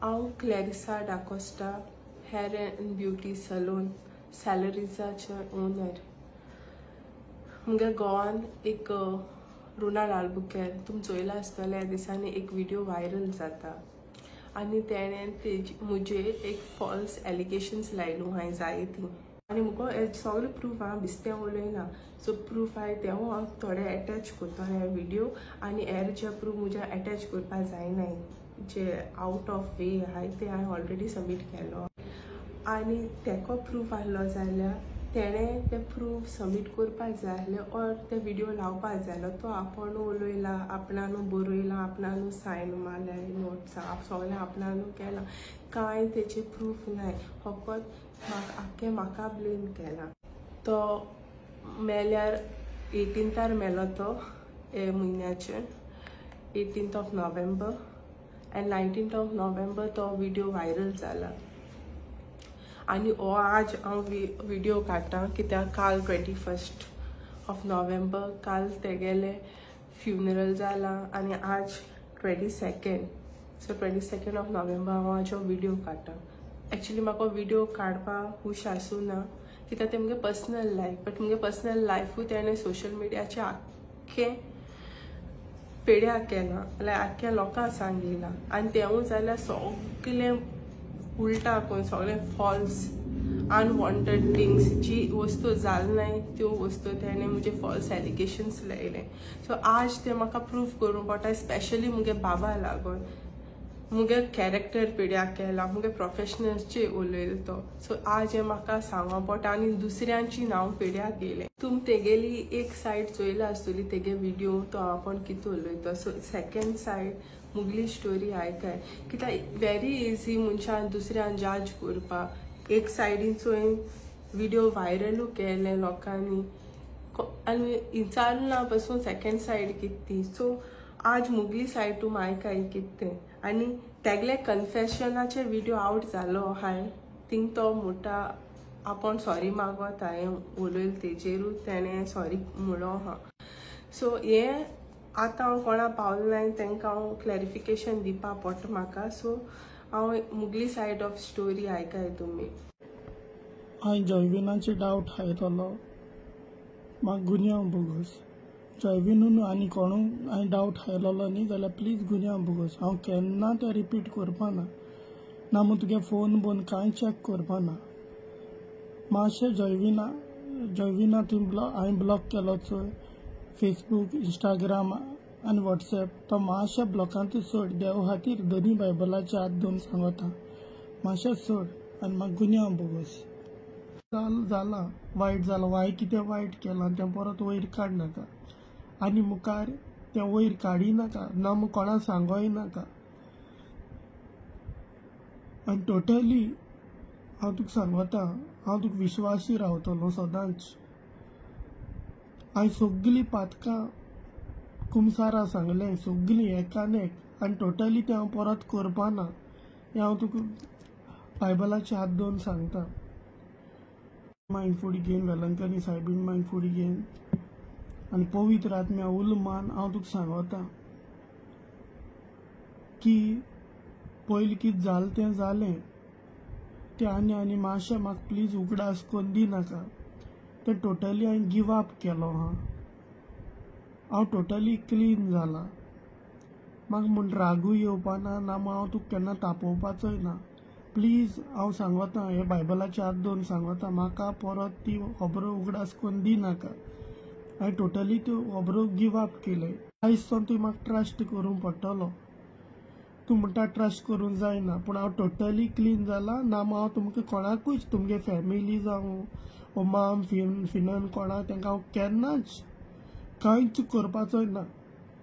हांव Clarissa D'Costa, hair and beauty salon सॅलरीजाचे owner. मुगे गोवान एक रोनाल्ड आल्बुकेर तुमी चोयला आसतलें, ह्या दिसांनी एक व्हिडियो व्हायरल जाता आनी तेणें तेजी मुजेर एक फॉल्स एलिगेशन्स लायलो हांवें जाय ती आनी मुको हे सगळे प्रूफ हांव बिस्तें उलयना. सो प्रूफ आहाय तेवूय हांव थोडे एटॅच करतलें हे व्हिडियो आनी हेर जे प्रूफ म्हज्या एटॅच करपा जायनाय जे आवट ऑफ वे आहाय ते हांवें ऑलरेडी सबमीट केलो. आनी तेको प्रूफ आहलो जाल्यार तेणें ते प्रूफ सबमीट करपाक जाय आहले ऑर ते व्हिडियो लावपाक जाय आहलो. तो आपूण उलयला, आपणानू बरयला, आपणानू सायन मारल्या नोट्सां, सगळें आपणानू केलां, कांय तेचे प्रूफ नाय, फकत आख्खें म्हाका ब्लेम केलां. तो मेल्यार 18थार मेलो तो हे म्हयन्याचे, 18th of November and 19th of November तो व्हिडियो व्हायरल जाला. आनी हो आज हांव व्हिडियो काडटा कित्याक काल 21st of November काल तेगेलें फ्युनरल जालां आनी आज 22nd, so 22nd of November हांव आज हो व्हिडियो काडटा. एक्चुली म्हाका व्हिडियो काडपाक खूश आसूं ना कित्याक तें मुगे पर्सनल लायफ, बट मुगे पर्सनल लायफूय तेणें सोशल मिडियाचेर आख्खें पेड्याक केलां, लायक आख्ख्या लोकांक सांगिलां आनी तेवूय जाल्यार सगलें उल्टा करून सगळें फॉल्स अनवॉन्टेड थिंग्स जी वस्तू जाल नाय त्यो वस्तू तेणें म्हजे फॉल्स एलिगेशन्स लायले. सो आज तें म्हाका प्रूफ करूंक पडटा, स्पेशली मुगे बाबा लागून मुगे कॅरेक्टर पिड्याक केलां, मुगे प्रोफेशनल्सचे उलयलो तो. सो आज हें म्हाका सांगोंक पडटा आनी दुसऱ्यांची नांव पिड्याक गेलें. तुम तेगेली एक सायड चोयला आसतली तेगे व्हिडियो तो आपूण कितें उलयता, सो सेकेंड सायड मुगली स्टोरी आयकाय कित्याक वेरी इजी मनशान दुसऱ्यान जज करपाक. एक सायडीन चोयन व्हिडियो व्हायरलूय केले लोकांनी आनी विचारना पसून सेकेंड सायड कितें ती. सो आज मुगली सायड तूं आयकाय कितें तें. आनी तेगले कन्फेशनाचे व्हिडियो आवट जालो आहाय थिंग तो म्हणटा आपूण सॉरी मागोता, हांवें उलयलें तेजेरूय तेणें सॉरी म्हणलो आहा. सो हें आतां हांव कोणा पावलें ना तांकां हांव क्लॅरिफिकेशन दिवपा पडटा म्हाका. सो हांव मुगली सायड ऑफ स्टोरी आयकाय तुमी. हांवें जॉयविनाचे डावट हायतलो म्हाका गुन्यांव भोगोस. जॉयविनून आनी कोणूय हांवें डावट हायलोलो न्ही जाल्यार प्लीज गुन्यांव भोगोस. हांव केन्ना तें रिपीट करपा ना, ना म्हूण तुगे फोन बोन कांय चॅक करपा ना. मातशें जॉयविना तुवें हांवें ब्लॉक केलो चोय फेसबूक, इंस्टाग्राम आनी वॉट्सएप, तो मातशें ब्लॉकांतूच सोड देवा खातीर, दोनी बायबलाचे हात धरून सांगता मातशें सोड आनी म्हाका गुन्यांव भोगोस. जालां वायट जालां, हांवें कितें वायट केलां तें परत वयर काडनाका आनी मुखार तें वयर काडी नाका, ना म्हूण कोणाक सांगोय नाका. आनी टोटली हांव तुका सांगता, हांव तुका विश्वासी रावतलो सदांच. हांवें सगलीं पातकां कुमसारा सांगलें सगलीं एकान एक आनी टोटली तें हांव परत करपा ना, हें हांव तुका बायबलाचे हात धरून सांगता. मागीर फुडें घेवन वेलंकनी सायबीण मागीर फुडें घेवन आनी पवित्र आत्म्या उलो मान हांव तुका सांगता की पयलीं कितें जालें तें जालें, तें आनी आनी मातशें म्हाका प्लीज उगडास करून दिनाका. तें टोटली हांवें गिव अप केलो आहा, हांव टोटली क्लीन जाला, म्हाका म्हूण रागूय येवपा ना, ना म्हूण हांव तुका केन्ना तापोवपाचोय ना. प्लीज हांव सांगता, हे बायबलाचे हात धरून सांगता, म्हाका परत ती खबरो उगडास करून दिनाका. हांवें टोटली त्यो खबरो गिव अप केले. आयज सावन तुवें म्हाका ट्रस्ट करूंक पडटलो. तूं म्हणटा ट्रस्ट करूंक जायना, पूण हांव टोटली क्लीन जाला, ना म्हूण हांव तुमकां कोणाकूच तुमगे फॅमिली जावं वो माम फिनन कोणाक तांकां हांव केन्नाच कांयच करपाचोय ना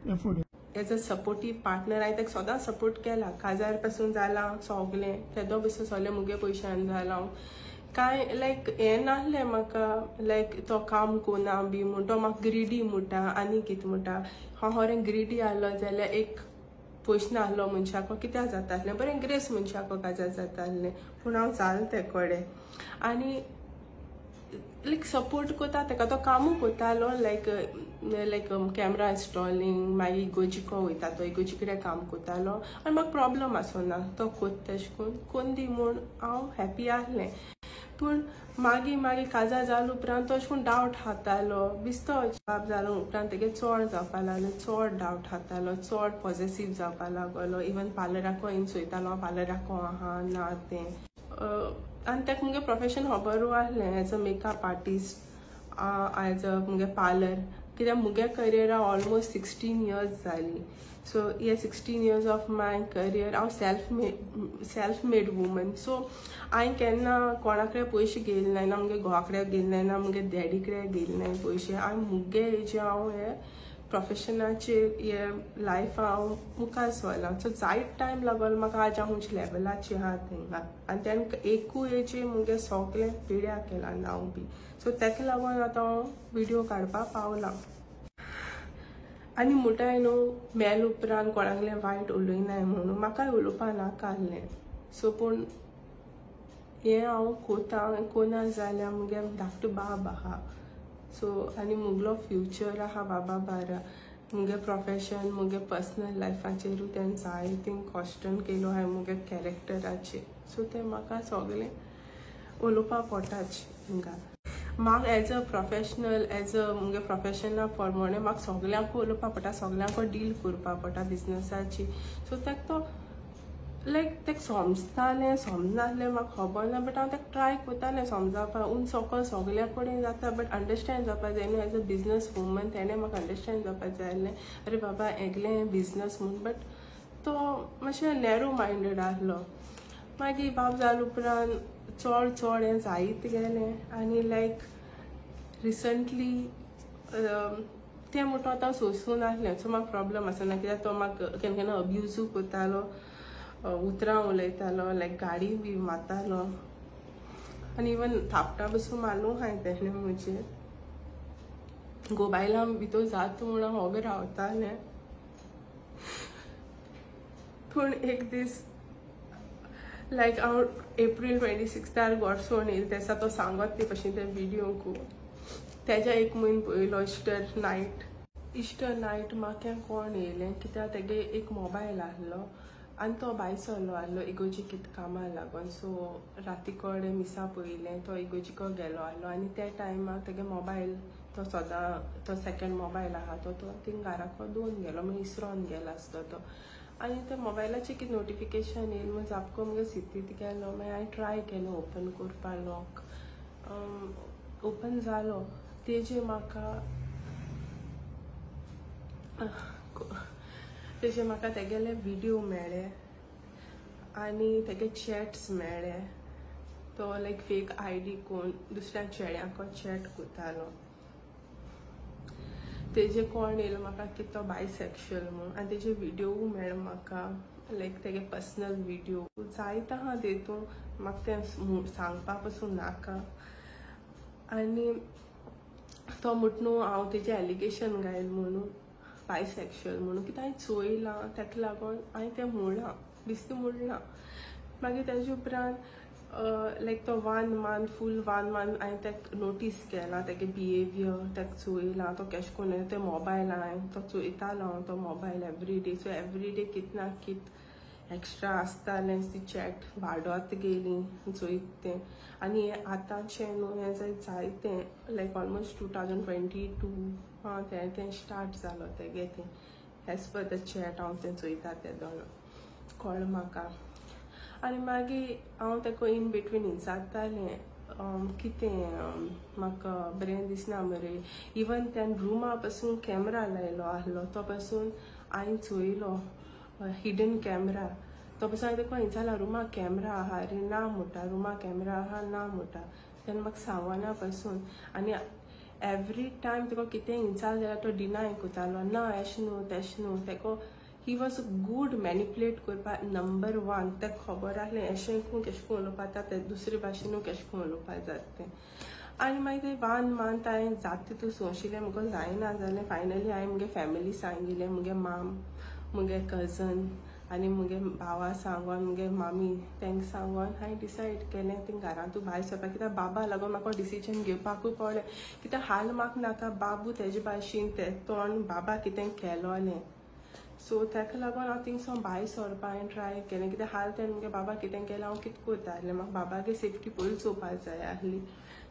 हे फुडें. एज अ सपोर्टीव पार्टनर हांवें ताका सदांच सपोर्ट केला, काजार पासून जालां सगलें तेदो पसून सगलें मुगे पयशान जालां, कांय लायक हें नासलें म्हाका लायक तो काम कोना बी म्हूण तो म्हाका ग्रिडी म्हणटा आनी कितें म्हणटा. हांव खरें ग्रिडी आहलो जाल्यार एक पयशे नासलो मनशाक कित्याक जाता आसलें, बरें ग्रेस मनशाक काजार जाता आसलें, पूण हांव जालें ते कडेन आनी लायक सपोर्ट करता ताका, तो कामूय करतालो लायक लायक कॅमरा इन्स्टॉलिंग, मागीर इगोजिको वयता तो इगोजी कडेन काम करतालो आनी म्हाका प्रॉब्लम आसना तो कोत्ता तेश कोन्न कोन दी म्हूण हांव हॅप्पी आहलें. पूण मागीर मागीर काजार जाले उपरांत तो अशें करून डावट हातालो बिस्तो बाब जालो उपरांत तेगे चड जावपा लागलो, चड डावट हातालो, चड पॉझिटीव जावपा लागलो. इवन पार्लराको येवन चोयतालो हांव पार्लराको आहा ना तें. आनी ताका मुगे प्रोफेशन खबरू आहलें as a makeup artist, as a मुगे पार्लर, कित्याक मुगे करियरा ऑलमोस्ट 16 इयर्स जाली. सो हे 16 इयर्स ऑफ my career हांव सेल्फ मेड वुमन. सो हांवें केन्ना कोणा कडेन पयशे घेयले नाय, ना मुगे घोवा कडेन घेयले नाय, ना मुगे डॅडी कडेन घेयले नाय पयशे. हांवें मुगे हेजे हांव हे प्रोफेशनाचेर हे लायफ हांव मुखार सरलां. सो जायत टायम लागलो म्हाका आज हांव खंयच्या लेवलाचेर आहा थिंगा. आनी तेन्ना एकूय हेजे मुगे सगळें पिड्यार केलां नांव बी. सो तेका लागून आतां हांव विडियो काडपाक पावलां. आनी म्हणटाय न्हू मेल उपरांत कोणागलें वायट उलयनाय म्हणून, म्हाकाय उलोवपा नाका आहलें. सो पूण हें हांव कोता कोना जाल्यार मुगे धाकटो बाब आहा. सो आनी मुगलो फ्युचर आहा बाबा बारा, मुगे प्रोफेशन मुगे पर्सनल लायफाचेरूय तेणें जायतें क्वेश्चन केलो आहा मुगे कॅरेक्टराचेर. सो तें म्हाका सगळें उलोवपा पोटाच हिंगा. म्हाका as a professional, as a मुगे प्रोफेशना प्रमाणे म्हाका सगल्यांकूय उलोवपा पडटा, सगल्यांकूय डील करपा पडटा बिजनसाची. सो ताका तो लायक ताका समजतालें समजनासलें म्हाका खबर ना, बट हांव ताका ट्राय करतालें समजावपाक. उन सकल सगल्या कडेन जाता, बट अंडरस्टँड जावपा जाय न्हू एज अ बिजनस वुमन. तेणें म्हाका अंडरस्टँड जावपा जाय आसलें, अरे बाबा हेगलें बिजनस म्हूण. बट तो मातशें नॅरो मायंडेड आहलो. मागीर बाब जाले उपरांत चड चड हें जायत गेलें. आनी लायक रिसंटली तें म्हणटा आतां सोंसूं नासलें. सो म्हाका प्रॉब्लम आसना कित्याक तो म्हाका केन्ना केन्ना अब्युजूय करतालो, उतरां उलयतालो, लायक गाडी बी मारतालो आनी इवन थापटां बसून मारलू हांवें तेणें म्हजेर. घोव भितर जाता म्हूण हांव वोगो रावतालें. पूण एक दीस लायक हांव एप्रील 26 घर सोडून येयलें तेसा तो सांगत ते भशेन ते विडियोंकू तेज्या एक म्हयनो पयलो इस्टर नायट, इस्टर नायट म्हाका कोण येयलें कित्याक तेगे एक मोबायल आहलो आनी तो भायर सरलो आहलो इगोजी कितें कामा लागून. सो राती कडेन मिसा पयलें तो इगोजिको गेलो आहलो आनी त्या टायमाक तेगे मोबायल तो सदां तो सेकंड मोबायल आहा तो तो थिंग घराको दोन गेलो, मागीर इसरोन गेलो आसतो तो. आनी त्या मोबायलाचेर कितें नोटिफिकेशन येयलें म्हूण सामको मुगे सितीत गेलो. मागीर हांवें ट्राय केलो ओपन करपाक, लॉक ओपन जालो. तेजे म्हाका तेगेले विडियो मेळ्ळे आनी तेगे चॅट्स मेळ्ळे. तो लायक फेक आयडी कोण दुसऱ्या चेड्यांको चॅट करतालो. तेजे कोण येयलो म्हाका की तो बायसेक्शुअल म्हूण आनी तेजे विडियोय मेळ्ळे म्हाका, लायक तेगे पर्सनल विडियो जायते आहा तेतून, म्हाका तें सांगपा पसून नाका. आनी तो म्हणटा न्हू हांव तेजें एलिगेशन घायल म्हणून बायसेक्शुअल म्हणून, कित्याक हांवें चोयलां ताका लागून हांवें तें म्हणलां, बेश्टें म्हणलां. मागीर तेजे उपरांत लायक तो वन मंथ, फूल वन मंथ हांवें ताका नोटीस केलां, तेगे बिहेवियर ताका चोयलां, तो केशें कोन्न ते मोबायल हांवें तो चोयतालो हांव तो mobile every day. So every day कित ना कित एक्स्ट्रा आसतालें, ती चॅट वाडत गेली चोयत तें. आनी हें आतांचें न्हू, हें जायतें लायक ऑलमोस्ट 2022 आं तें तें स्टार्ट जालो तेगे तें एज पर the chat हांव तें चोयता तें दोन कळ्ळें म्हाका. आनी मागीर हांव ताका इन बिटवीन विचारतालें कितें म्हाका बरें दिसना मरे. इवन त्यान रुमा पासून कॅमरा लायलो आहलो तो पासून हांवें चोयलो हिडन कॅमरा, तो पासून हांवें ताका विचारलां रुमा कॅमरा आहा रे, ना म्हणटा, रुमा कॅमरा आहा ना म्हणटा. तेन्ना म्हाका सांगना पासून. आनी एवरी टायम ताका कितें विचारलें जाल्यार तो डिनाय करतालो, ना एशें न्हू तेशें न्हू. ताका he was good manipulate करपाक नंबर वन. ताका खबर आहलें एशें केशें कोन्न उलोवपा जाता तें, दुसरे भाशेनूय केशें कोन्न उलोवपा जाता तें. आनी मागीर तें वन मंथ हांवें जाता तितू सोंशिल्लें, म्हाका जायना जालें. फायनली हांवें मुगे फॅमिली सांगिल्लें, मुगे माम, मुगे कजन आनी मुगे भावा सांगोन मुगे मामी तांकां सांगोन हांवें डिसायड केलें थिंग घरांतू भायर सरपाक. कित्याक बाबा लागून म्हाका डिसिजन घेवपाकूय पडलें. कित्याक हाल म्हाका नाका बाबू तेजे भाशेन ते तोंड बाबा कितें केलोलें. सो ताका लागून हांव थिंगसून भायर सरपा हांवें ट्राय केलें. कित्याक हाल तेणें मुगे बाबा कितें केलें हांव कितें करतालें, म्हाका बाबागे सेफ्टी पयलीं चोवपा जाय आहली.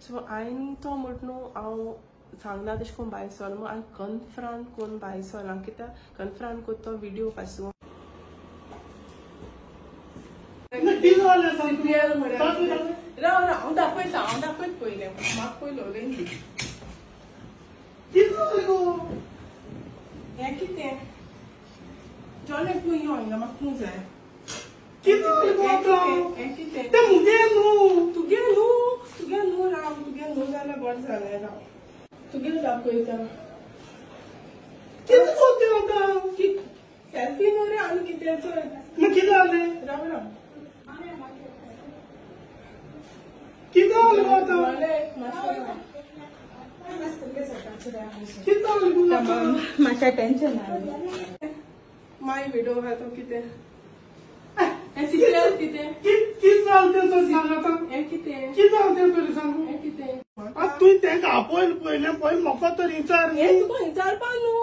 सो हांवें तो म्हट न्हू हांव सांगना तशें करून भायर सरलो म्हूण हांवें कन्फ्रंट करून भायर सरलां. कित्याक कन्फ्रंट करता तो विडियो पासून. राव राव हांव दाखयता, हांव दाखयत पयलें म्हाका पयलो उलयन दी. हें कितें जॉलेट तूं यो हिंगा म्हाका तूं जाय. हें कितें तें मुगे न्हू, तुगे न्हू, तुगे न्हू राव, तुगे न्हू जाल्यार बरें जालें. राव तुगे दाखयता. कितें कोत्ता आतां? सेल्फी न्हू रे आनी कितें चोय. मागीर कितें जालें? राव राव कितें जालें आतां? कितें जालें गो आतां? म्हाका टेन्शन आयलें. माय विडो आहा तो कितें हें सिरियल कितें कितें जालें तें तरी सांग आतां. हें कितें कितें जालें तें तरी सांग. हें कितें आतां तुवें तांकां आपयलें पयलें पळय म्हाका तर विचार. हें तुका विचारपा न्हू,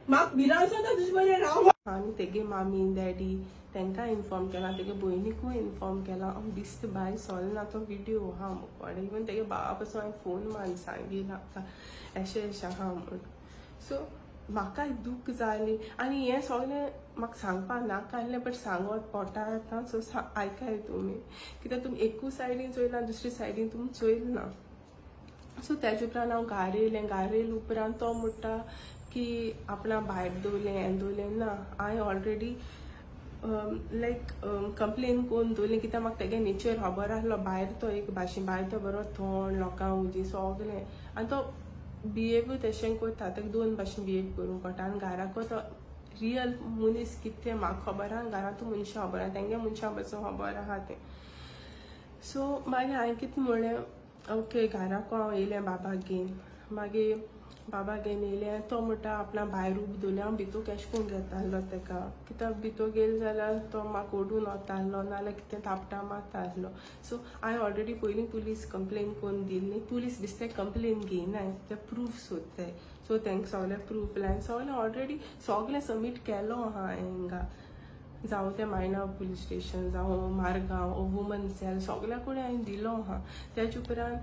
म्हाका भिरांत जाता तुजे बरें राव. आनी तेगे मामी डॅडी तांकां इन्फॉर्म केलां, तेगे भयणीकूय इन्फॉर्म केलां. हांव दिस्त भायर सरना तो विडियो आहा मुकोडे. इवन तेगे भावा पासून हांवें फोन मारून सांगिलां एशें एशें आहा म्हूण. सो म्हाका दूख जाली आनी हें सगळें म्हाका सांगपाक नाका आसलें बट सांगत पोटा आतां. सो आयकाय तुमी, कित्याक तुमी एकूय सायडीन चोयला दुसरी सायडीन तुमी चोयल ना. सो तेजे उपरांत हांव घार येयलें. घार येयले उपरांत तो म्हणटा की आपणा भायर दवरलें हें दवरलें ना. हांवें ऑलरेडी लायक कंप्लेन करून दवरलें. कित्याक म्हाका तेगे नेचर खबर आसलो. भायर तो एक भाशेन, भायर तो बरो थंड लोकांक हुजी सगलें आनी तो बिहेवूय तशें करता. ताका दोन भाशेन बिहेव करूंक कळटा. आनी घराको तो रियल मनीस कितें म्हाका खबर आहा, घरांतूय मनशां खबर आहा, तेंगे मनशां पासून खबर आहा तें. सो मागीर हांवें कितें म्हणलें, ओके घराको हांव येयलें बाबाक घेवन. मागीर बाबा घेवन येयलें तो म्हणटा आपणा भायर उब दवरलें. हांव भितू कॅश करून घेतालो तेका, कित्याक भितू गेले जाल्यार तो म्हाका ओडून वतालो नाजाल्यार कितें थापटां मारता आसलो. सो हांवें ऑलरेडी पयलीं पुलीस कंप्लेन करून दिल्ली. पुलीस बेश्टे कंप्लेन घेयनाय, ते प्रूफ सोदताय. सो तांकां सगळें प्रूफ लायन सगळें ऑलरेडी सगळें सबमीट केलो आहा हांवें हिंगा. जावं तें मायणा पुलीस स्टेशन, जावं मारगांव वुमन सेल, सगल्या कडेन हांवें दिलो आहा. तेजे उपरांत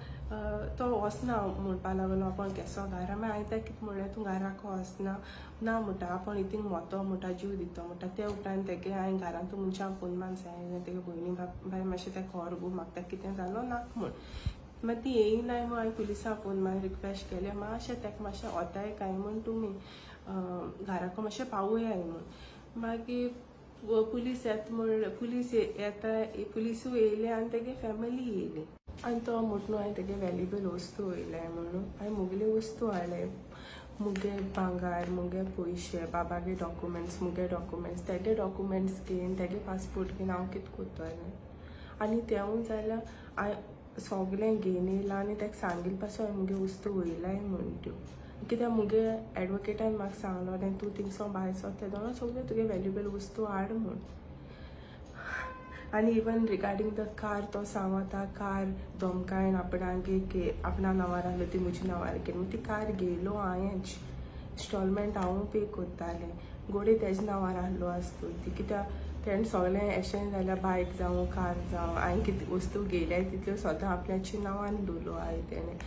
तो वचना म्हणपा लागलो आपूण केसो घरा. मागीर हांवें ताका कितें म्हणलें, तूं घराक वचना ना म्हणटा, आपूण इतूंक मोतो म्हणटा, जीव दितो म्हणटा. ते उपरांत तेगे हांवें घरांतूय मनशांक फोन मारून सांगलें तेगे भयणी बाय मातशें तें खबर गो म्हाका ताका कितें जालो नाका म्हूण. मागीर ती येयनाय म्हूण हांवें पुलिसांक फोन मारून रिक्वेस्ट केलें, मातशें ताका मातशें वताय काय म्हूण तुमी घराक मातशें पावयाय म्हूण. मागीर पुलीस येता म्हण पुलीस येता, पुलिसूय येयले आनी तेगे फॅमिली येयली. आनी तो म्हट न्हू हांवें तेगे व्हॅल्युएबल वस्तू वयले म्हणून हांवें मुगले वस्तू हाडले, मुगे भांगार, मुगे पयशे, बाबागे डॉक्युमेंट्स, मुगे डॉक्युमेंट्स, तेगे डॉक्युमेंट्स घेवन तेगे पासपोर्ट घेवन हांव कितें करतलें. आनी तेवूय जाल्यार हांवें सगळें घेवन येयलां आनी ताका सांगिल्लें पासून हांवें मुगे वस्तू वयल्याय म्हूण त्यो. कित्याक मुगे एडवोकेटान म्हाका सांगलो तूं थिंगसोन भायर सरता तेदोना सगळ्यो तुगे व्हॅल्युएबल वस्तू हाड म्हूण. आनी इवन रिगार्डींग the car तो सांगता कार धमकायन आपणाक आपणा नांवार आहलो ती म्हज्या नांवार केली. ती कार घेयलो हांवेंच, इन्स्टॉलमेंट हांव पे करतालें, गोडे तेजे नांवार आहलो आसतो ती. कित्याक तेणें सगळें एशें जाल्यार बायक जावं कार जावं हांवें कितें वस्तू घेयल्या तितल्यो स्वता आपल्याच्या नांवान दवरलो हांवें तेणें.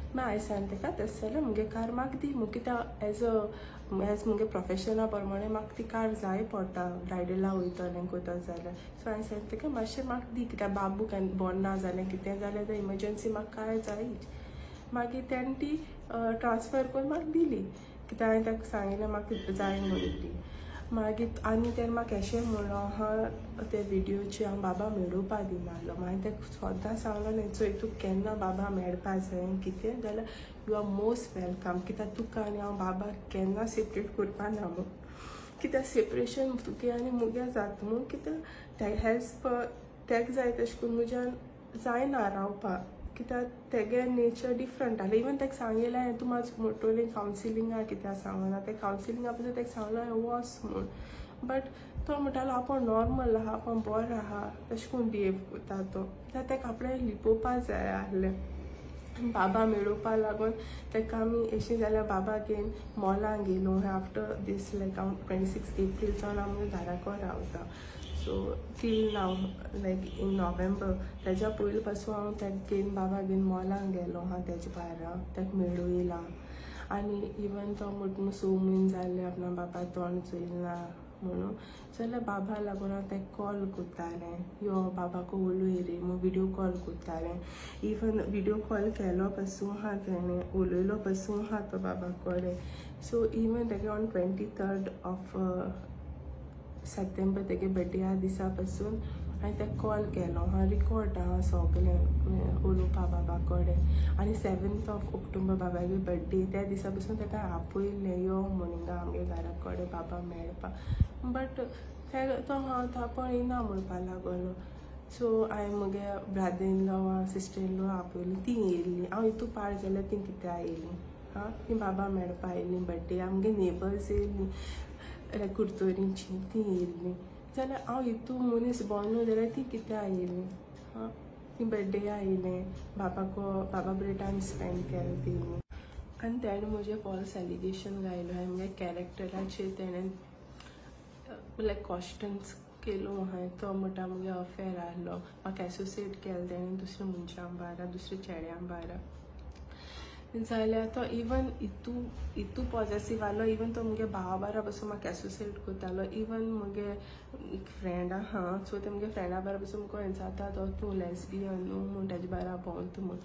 मागीर हांवें सांगलें ताका तशें जाल्यार मुगे कार म्हाका दी, मुगे कित्याक एज अ एज मुगे प्रोफेशना प्रमाणे म्हाका ती कार जाय पडटा ब्रायडला वयतलें कोता जाल्यार. सो हांवें सांगलें ताका मातशें म्हाका दी, कित्याक बाबू केन्ना बरो ना जालें कितें जालें जाल्यार इमर्जन्सी म्हाका कार जायच. मागीर तेणें ती ट्रान्सफर करून म्हाका दिली, कित्याक हांवें ताका सांगिल्लें म्हाका जाय म्हणून ती. मागीर आनी तेणें म्हाका अशें म्हणलो आहा ते विडियोचे हांव बाबा मेळोवपा दिनासलो. मागीर ताका सदां सांगलें चोय तुका केन्ना बाबा मेळपा जाय कितें जाल्यार you are most welcome, कित्याक तुका आनी हांव बाबा केन्ना सेपरेट करपा ना म्हूण. कित्याक सेपरेशन तुगे आनी मुगे जाता म्हूण, कित्याक एज पर ताका जाय तशें करून म्हज्यान जायना रावपाक, कित्याक तेगे नेचर डिफरंट आहलें. इवन ताका सांगिल्लें हांवें तूं म्हाका मोटोलें कावन्सिलिंगा कित्याक सांगना, तें कावन्सिलिंगा पसून ताका सांगलो हांवें वच म्हूण, बट तो म्हणटालो आपूण नॉर्मल आहा, आपूण बरो आहा, तशें करून बिहेव करता तो. कित्याक तेका आपणें लिपोवपा जाय आहलें. बाबा मेळोवपा लागून तेका आमी अशें जाल्यार बाबा घेवन मॉलान गेलो. आफ्टर दीस लायक हांव 26 एप्रील सावन हांव म्हगे घराको रावता. So till now like in November तेज्या पयलीं पासून हांव तेका घेवन बाबा घेवन मॉलान गेलो आहा, तेजे बारा तेका मेळयला. आनी इवन तो म्हणटा 6 म्हयने जाले आपणा बाबा तोंड चोयला म्हणून, जाल्यार बाबा लागून हांव तेका कॉल करतालें, यो बाबाको उलय रे म्हूण विडियो कॉल करतालें. इवन विडियो कॉल केलो पासून आहा तेणें, उलयलो पासून आहा तो बाबा कडेन. सो इवन तेगे ऑन 23 ऑफ सप्टेंबर तेगे बड्डे दिसा पासून हांवें तेका कॉल केलो आहा, रिकॉर्ड आहा सगलें उलोवपा बाबा कडेन. आनी 7 ऑफ ऑक्टोबर बाबागे बड्डे त्या दिसा पासून तेका आपयलें यो म्हूण हिंगा आमगे घरा कडेन बाबा मेळपा. बट तो हांव आपूण येना म्हणपा लागलो. सो हांवें म्हगे brother in law sister in law आपयली, तीं येयल्लीं. हांव हितू पाड जाल्यार तीं कित्याक येयलीं आं, तीं बाबा मेळपा येयलीं बड्डे. आमगे नेबर्स येयलीं लायक कुर्तोरींची, तीं येयल्लीं. जाल्यार हांव हितू मनीस बरो न्हू जाल्यार तीं कित्याक येयलीं आं, तीं बड्डेया येयलें, बाबाको बाबा बरे टायम स्पेंड केलो तेणी. आनी तेणें म्हजें फॉल्स एलिगेशन घायलो हांवें म्हगे कॅरेक्टराचेर, तेणें लायक क्वेश्चन्स केलो हांवें. तो म्हणटा म्हगे अफेर आहलो, म्हाका एसोसिएट केलें तेणें दुसऱ्या मनशां बारा, दुसऱ्या चेड्यां बारा. जाल्यार तो इवन इतू इतू पॉजेसीव आहलो, इवन तो मुगे भावा बारा पासून म्हाका एसोसिएट करतालो. इवन मुगे एक फ्रेंड आहा, सो ते मुगे फ्रेंडा बारा पासून म्हाका विचारता तो तूं लेस्बियन न्हू म्हूण, तेजे बारा भोंवता म्हूण.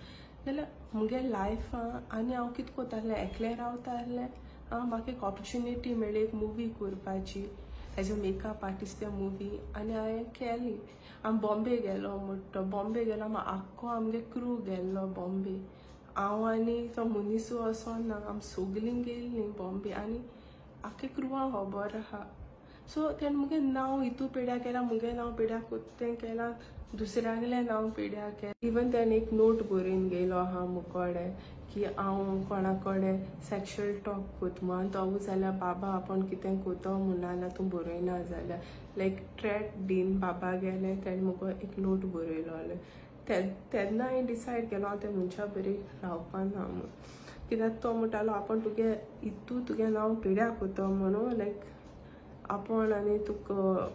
जाल्यार मुगे लायफ आनी हांव कितें करतालें, एकलें रावतालें. आं, म्हाका एक ऑपॉर्चुनिटी मेळ्ळी एक मुवी करपाची एज अ मेकअप आर्टिस्ट त्या मुवी, आनी हांवें केली. आमी बॉम्बे गेलो म्हणटा, बॉम्बे गेलो आमी आख्खो आमगे क्रू गेल्लो बॉम्बे. हांव आनी तो मनीसू वचोना, आमी सगलीं गेल्लीं बॉम्बे आनी आख्खे क्रुवाक खबर आहा. सो तेणें मुगे नांव हितू पेड्यार केलां, मुगे नांव पेड्यार तें केलां, दुसऱ्यांगलें नांव पेड्यार केलां. इवन तेणें एक नोट बरोवन गेलो आहा मुकोडे की हांव कोणा कडेन सॅक्शुअल टॉक कोत म्हूण, तो जाल्यार बाबा आपूण कितें कोतो म्हणून जाल्यार तूं बरयना जाल्यार लायक ट्रॅट दीन बाबा गेलें, तेणें म्हाका एक नोट बरयलो. तेन्ना हांवें डिसायड केलो हांव त्या मनशा बरी रावपा ना म्हूण, कित्याक तो म्हणटालो आपूण तुगे इतू तुगे नांव पेड्यार कोतो म्हणून लायक आपूण आनी तुका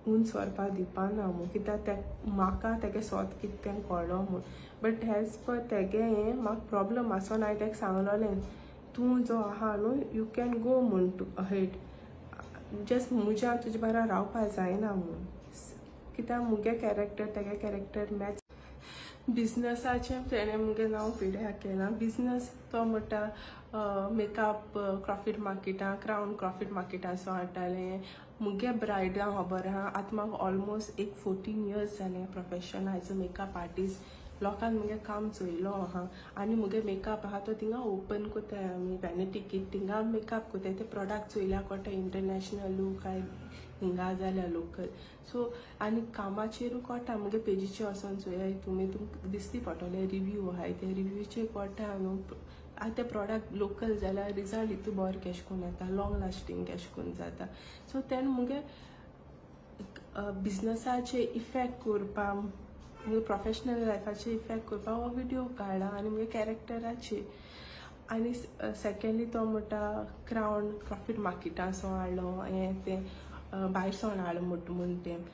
उंच व्हरपा दिवपा ना म्हूण, कित्याक ते म्हाका तेगे सोत कितें तें कळ्ळो म्हूण. बट एज पर तेगे हें म्हाका प्रोब्लम आसोन हांवें तेका सांगलोलें तूं जो आहा न्हू you can go म्हूण अहेड, जस्ट म्हज्यान तुजे बारा रावपा जायना म्हूण, कित्याक मुगे कॅरेक्टर तेगे कॅरेक्टर मॅच. बिजनसाचें तेणें मुगे नांव पिड्यार केलां. बिजनस तो म्हणटा मेकअप क्रॉफीट मार्केटां, क्रावन क्रॉफीट मार्केटाचो हाडटालें. मुगे ब्रायडां खबर आहा, आतां म्हाका ऑलमोस्ट एक 14 इयर्स जालें profession as a makeup artist. लोकांक मुगे काम चोयलो आहा आनी मुगे मेकअप आहा तो थिंगा ओपन कोताय आमी वॅनिटी किट, थिंगा मेकअप कोताय, ते प्रोडक्ट चोयल्या कोटा इंटरनॅशनल काय हिंगा जाल्यार लोकल. सो आनी कामाचेरूय कोटा मुगे पेजीचेर वचोन चोयाय तुमी, तुमकां दिसती पडटलें रिव्यू आहाय, ते रिव्यूचेर कोटा न्हू. आतां ते प्रोडक्ट लोकल जाल्यार रिजल्ट इतू बरो केश करून येता, लॉंग लास्टींग केश करून जाता. सो तेन्ना मुगे बिजनसाचे इफेक्ट करपा, मुगे प्रोफेशनल लायफाचे इफेक्ट करपा हो विडियो काडला आनी मुगे कॅरेक्टराचे. आनी सेकेंडली तो म्हणटा क्रावन प्रॉफीट मार्केटाचो हाडलो हें तें भायर सावन हाडलो म्हूण तें.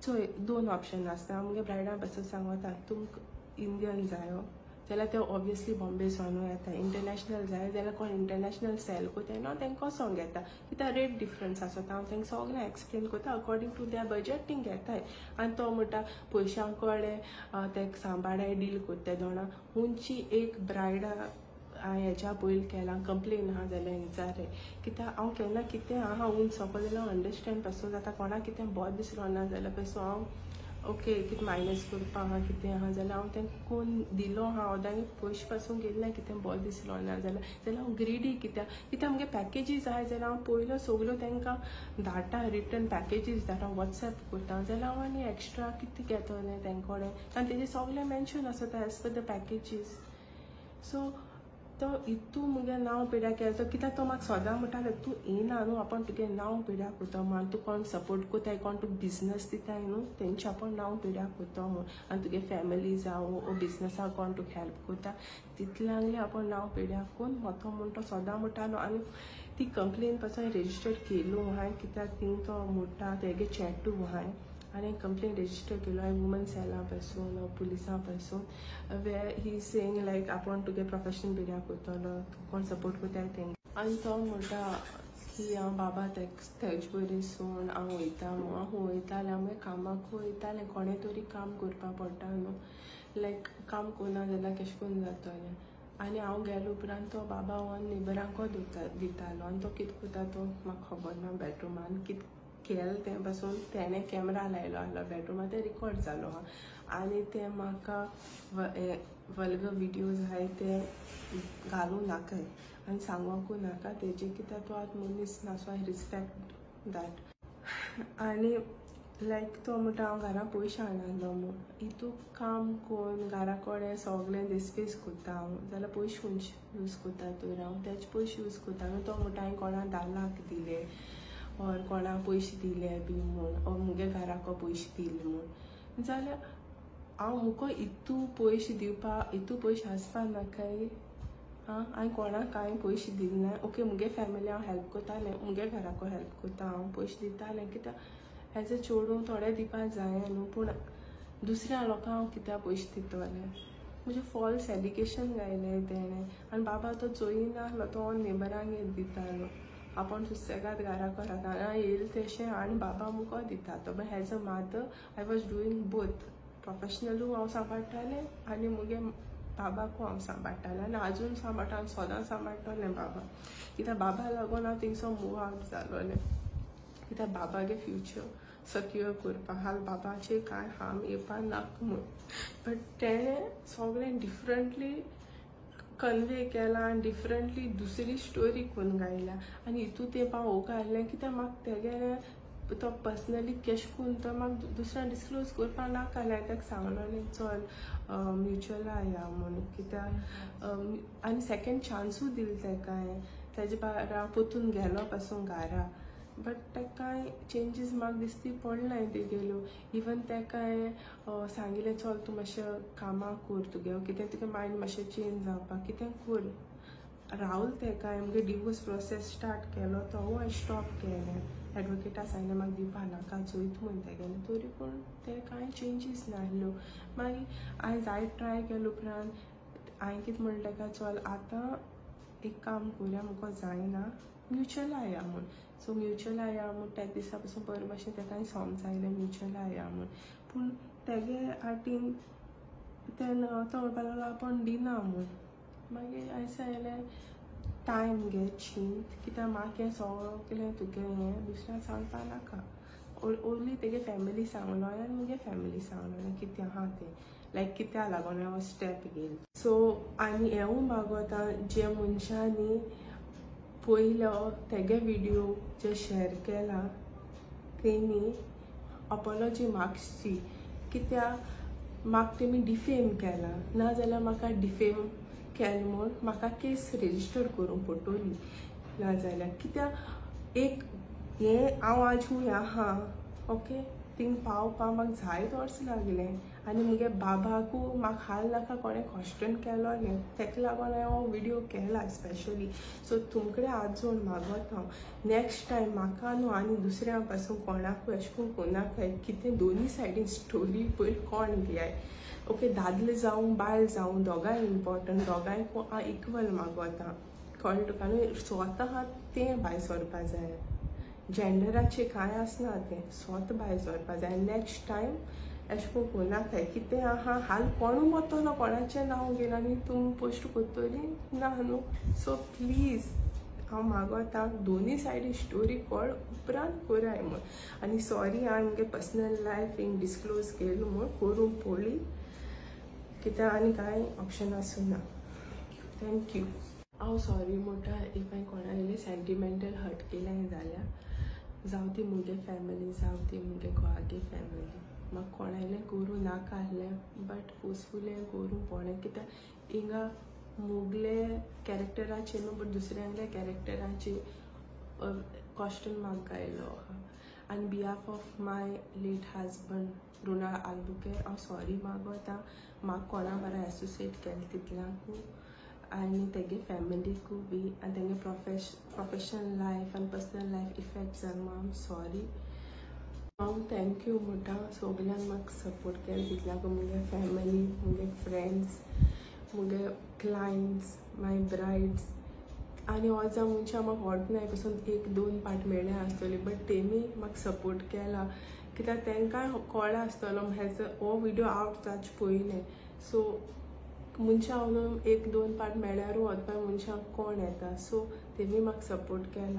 चोय दोन ऑप्शन आसता, मुगे ब्रायडां पासून सांगता तुमकां इंडियन जायो जाल्यार ते ऑब्वियसली बॉम्बे सावनूय येता, इंटरनॅशनल जाय जाल्यार कोण इंटरनॅशनल सेल कोताय न्हू तेंकां वचोंक येता, कित्याक रेट डिफरंस आसता. हांव तेंकां सगळें एक्सप्लेन करता अकॉर्डिंग टू their budget तींग घेताय. आनी तो म्हणटा पयशां कडेन तेका सांबाळाय डील कोत्ताय दोणां. हुंची एक ब्रायडा हांवें हेज्या पयलीं केलां कंप्लेन आहा जाल्यार विचारे, कित्याक हांव केन्ना कितें आहा उंच सोंपो जाल्यार हांव अंडरस्टँड पासून जाता, कोणाक कितें बरें दिसलो ना जाल्यार पासून हांव ओके कितें मायनस करपा आहा कितें आहा जाल्यार हांव तेंकां कोन्न दिलो आहा, ओदांनी पयशे पासून गेल्ले कितें बरें दिसलो ना जाल्यार, जाल्यार हांव ग्रिडी कित्याक, कित्याक मुगे पॅकेजीस आहाय जाल्यार हांव पयलो सगल्यो तेंकां धाडटा, रिटर्न पॅकेजीस धाडटा, वॉट्सएप करता, जाल्यार हांव आनी एक्स्ट्रा कितें घेतलें तेंक कडेन, आनी तेजें सगळें मेन्शन आसता as per the packages. So तो इतू मुगे नांव पिड्याक केलें तो कित्याक तो म्हाका सदां म्हणटालो तूं येना न्हू आपूण तुगे नांव पिड्याक कोतो म्हूण, तूं कोण सपोर्ट कोताय, कोण तुका बिजनस दिताय न्हू तेंचे आपूण नांव पिड्याक कोतो म्हूण, आनी तुगे फॅमिली जावं ओ बिजनसाक कोण तुका हेल्प कोता तितल्यांगलें आपूण नांव पिड्याक कोन्न वतो म्हूण तो सदां म्हणटालो. आनी ती कंप्लेन पासून रेजिस्टर केलो हांवें कित्याक थिंग तो म्हणटा तेगे चॅटू हांवें आनी कंप्लेन रेजिस्टर केलो हांवें वुमन सेला पासून पुलिसां पासून वे ही सेईंग लायक आपूण तुगे प्रोफेशन पिड्याक कोतलो, कोण सपोर्ट कोताय तेंगे. आनी तो म्हणटा की हांव बाबा तेज बरी सोड हांव वयता म्हूण, हांव वयतालें, हांव मागीर कामाकूय वयतालें, कोणें तरी काम करपा पडटा न्हू, लायक काम कोन्ना जाल्यार केशें कोन्न जातलें. आनी हांव गेले उपरांत तो बाबा वन नेबरांको दितालो आनी तो कितें कोता तो म्हाका खबर ना, बेडरुमान कितें केलें तें पासून तेणें कॅमरा लायलो आहलो बेडरुमान, तें रिकॉर्ड जालो आहा आनी तें म्हाका वल्गर विडियोज आहाय ते घालूं नाकाय आनी सांगोकूय नाका तेजे कित्याक तो आतां मनीस ना, सो I respect that. आनी लायक तो म्हणटा हांव घरा पयशे हाडनासलो म्हूण, हितू काम कोन्न घरा कडेन सगळें देसपेस कोत्ता हांव जाल्यार पयशे खंयचे यूज कोत्ता तर हांव तेजे पयशे यूज कोत्ता न्हू. तो म्हणटा हांवें कोणा 10 लाख दिले ऑर कोणाक पयशे दिले बी म्हूण, ऑर मुगे घराको पयशे दिले म्हूण, जाल्यार हांव मुको इतू पयशे दिवपा इतू पयशे आसपा नाकाय. आं हांवें कोणाक कांय पयशे दिले ना. ओके मुगे फॅमिली हांव हेल्प कोतालें, मुगे घराको हेल्प कोत्ता हांव पयशे दितालें कित्याक एज अ चेडूं थोडे दिवपा जाय न्हू, पूण दुसऱ्या लोकांक हांव कित्याक पयशे दितलें. म्हजें फॉल्स एलिगेशन घायलें तेणें आनी बाबा तो चोयनासलो, तो नेबरांगेर दितालो, आपूण सुसेगाद घराको रावता येयलें तेशें आनी बाबा मुको दिता तो. But as a mother I was doing both, प्रोफेशनलूय हांव सांबाळटालें आनी मुगे बाबाकूय हांव सांबाळटालें आनी आजून सांबाळटा, हांव सदां सांबाळटलें बाबा, कित्याक बाबा लागून हांव थिंगसो मूव आवट जालोलें, कित्याक बाबागे फ्युचर सक्युअर करपा हाल बाबाचेर कांय हार्म येवपा नाका म्हूण. बट तेणें सगळें डिफरंटली कन्वे केलां आनी डिफरंटली दुसरी स्टोरी कोन्न गायल्या आनी हितू तें हांव ओगा आहलें कित्याक म्हाका तेगेलें तो पर्सनली केश कोन्न तो म्हाका दुसऱ्या डिस्क्लोज करपा नाका आहलें. ताका सांगलोलें चल म्युच्युअला या म्हूण, कित्याक आनी सेकेंड चान्सूय दिलो तेका हांवें, तेजे बारा पोतून गेलो पासून घारा, बट ताका कांय चेंजीस म्हाका दिसती पडनाय तेगेल्यो. इवन ताका हांवें सांगिल्लें चल तूं मातशें कामां कर तुगे कितें तुगे मायंड मातशें चेंज जावपाक कितें कर, रावल तेका हांवें मुगे डिवोर्स प्रोसेस स्टार्ट केलो तो हांवें स्टॉप केलें, एडवोकेटा सांगलें म्हाका दिवपा नाका चोयत म्हूण तेगेलें, तरी पूण तें कांय चेंजीस नासल्यो. मागीर हांवें जायत ट्राय केले उपरांत हांवें कितें म्हणलें ताका चल आतां एक काम करुया मुको जायना म्युच्युअला या म्हूण. सो म्युच्युअला या म्हूण त्या दिसा पासून बरें भाशेन तेका हांवें समजायलें म्युच्युअला या म्हूण, पूण तेगे आटीन तेन्ना तो म्हणपाक लागलो आपूण दिना म्हूण. मागीर हांवें सांगलें टायम घे चिंत कित्याक म्हाका हें सगळें तुगें हें दुसऱ्यांक सांगपा नाका, ओन्ली तेगे फॅमिली सांगलो आनी मुगे फॅमिली सांगलो कितें आहा तें, लायक कित्याक लागून हांव स्टेप घेयला. सो आनी हेंवूय मागोता जे मनशांनी पयलो तेगे विडियो जे शेर केला तेणी अपॉलॉजी मागची, कित्याक म्हाका तेमी डिफेम केला, नाजाल्यार म्हाका डिफेम केलें म्हूण म्हाका केस रेजिस्टर करूंक पडटली, नाजाल्यार कित्याक एक हें हांव आज खूंय आहा ओके थिंग पावपा म्हाका जायत वर्स लागलें आनी मुगे बाबाकूय म्हाका हाल नाका कोणें क्वेश्चन केलोलें, तेका लागून हांवें हो विडियो केला स्पेशली. सो तुमकडे हात जोड मागोता हांव नेक्स्ट टायम म्हाका न्हू आनी दुसऱ्या पासून कोणाकूय अशें करून कोणाकय कितें दोनी सायडीन स्टोरी पयलीं कोण घेयाय, ओके दादले जावं बायल जावं दोगांय इम्पोर्टंट, दोगांयकूय हांव इक्वल मागोता, कळ्ळें तुका न्हू, स्वता आहा तें भायर सरपा जाय, जेंडराचें कांय आसना तें स्वता भायर सरपा जाय. नेक्स्ट टायम अशें करून कोणाकय कितें आहा हाल कोणूय वतलो कोणाचें नांव घेवन आनी तुमी पोस्ट करतली ना न्हू. सो प्लीज हांव मागोता दोनी सायडीन स्टोरी कळ उपरांत कराय म्हूण. आनी सॉरी हांवें मुगे पर्सनल लायफ हिंग डिस्क्लोज केलो म्हूण करूंक पडली कित्याक आनी कांय ऑप्शन आसूं ना. Thank you. हांव सॉरी म्हणटा if हांवें कोणाक सेंटिमेंटल हर्ट केलें जाल्यार, जावं ती मुगे फॅमिली जावं ती मुगे घोवागे फॅमिली, म्हाका कोणायलें करूं नाका आहलें बट फोर्सफुली हांवें करूंक पडलें कित्याक हिंगा मुगले कॅरेक्टराचे न्हू बट दुसऱ्यांल्या कॅरेक्टराचे क्वेश्चन मार्क घायलो आहा. On behalf of my late husband Ronald Albuquerque हांव सॉरी मागोता म्हाका कोणा बरा एसोसिएट केलें तितल्याकू आनी तेगे फॅमिलीकू बी आनी तेंगे प्रोफेशनल लायफ आनी पर्सनल लायफ इफेक्ट जाल म्हूण आम सॉरी. हांव thank you म्हणटा सगल्यांक म्हाका सपोर्ट केलो तितल्याकू, मुगे फॅमिली, मुगे फ्रेंड्स, मुगे क्लायंट्स, माय ब्रायड्स. आनी ऑजा मनशां म्हाका वळखनाय पसून एक दोन पाट मेळ्ळे आसतली, बट तेमी म्हाका सपोर्ट केला कित्याक तांकांय कळ्ळें आसतलो हेजो हो विडियो आवट जावचे पयलें. सो मनशां न्हू एक दोन पाट मेळ्ळ्यारूय वचपा मनशांक कोण येता, सो तेमी म्हाका सपोर्ट केला.